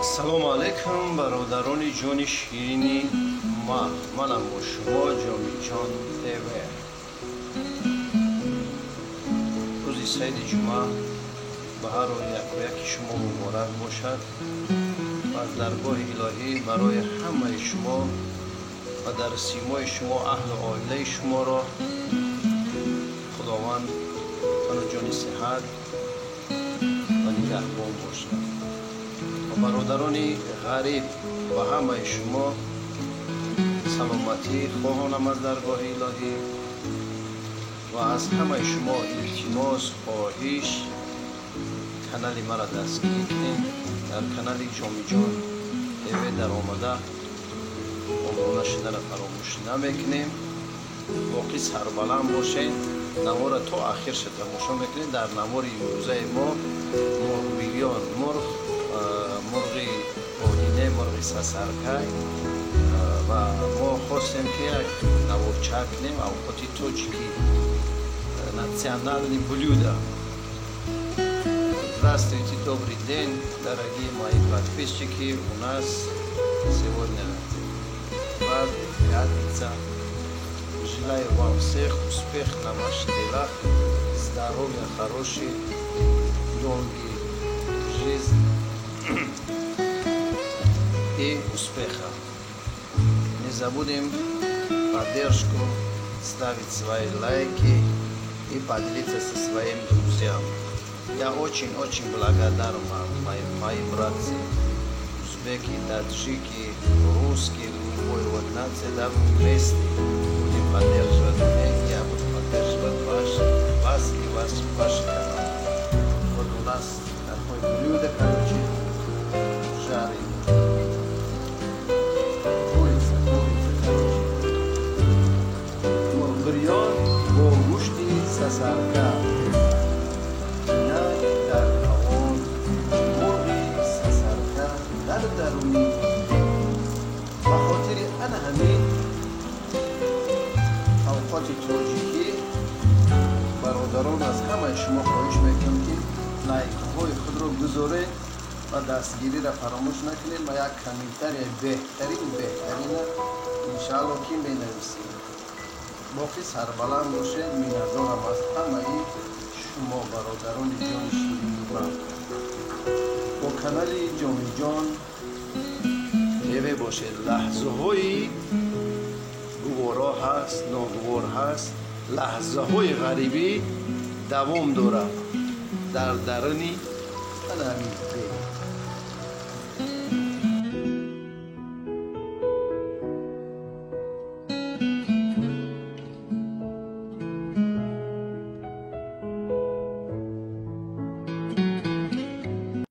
Ассалому алайкум, бародарони ҷони ширини ман. Манам бо шумо Ҷомиҷон ТВ. Рӯзи саиди ҷумъа ба ҳар яку яки шумо муборак бошад ва аз даргоҳи илоҳӣ барои ҳамаи шумо ва дар симои шумо аҳлу оилаи шуморо Худованд тану ҷони сиҳат ва нигаҳбон бошад. Ва бародарони ғариб ба ҳамаи шумо саломатӣ хоҳонам аз даргоҳи илоҳӣ ва аз ҳамаи шумо илтимос, хоҳиш, канали маро дастгирӣ кунед. Дар канали Ҷомиҷон ТВ даромада обуна шудана фаромӯш намекунем. Боқӣ сарбаланд бошед. Навора то ахирша тамошо мекунед. Дар навори имрӯзаи мо мурғ бирён, мурғ, мурғи оҳине, мурғи сасаркай, ва мо хостем, ки як наворча кунем авқоти тоҷикӣ, национальный блюдо. Здравствуйте, добрый день, дорогие мои подписчики. У нас сегодня праздник, пятница. Желаю вам всех успех на ваших делах, здоровья, хороший, долгий жизнь и успеха. Не забудем поддержку, ставить свои лайки и поделиться со своими друзьями. Я очень-очень благодарен вам, мои братцы, узбеки, таджики, русские, любой вот нации, да, вместе будем поддерживать меня, я буду поддерживать вас и ваш канал. Вот у нас такое блюдо, короче, жарим. Курица, курица, короче. Мурғ бо гӯшти сасарка. Инак дар равон мурғи сасарка дар даруни. Ба хотири ана ҳамин авқоти тоҷикӣ, бародарон, аз ҳамаи шумо хоҳиш мекунам, ки лайкҳои худро гузоред ва дастгириро фаромӯш накунед ва як комментария беҳтарин, беҳтарина иншаалло ки менависед. Боқӣ сарбаланд бошед. Миннатдорам аз ҳамаи шумо, бародарони ҷони ширини ман. Бо канали Ҷомиҷон ТВ бошед. Лаҳзаҳои гуворо ҳаст, ногувор ҳаст, лаҳзаҳои ғарибӣ давом дорад дар даруни ана ҳамин.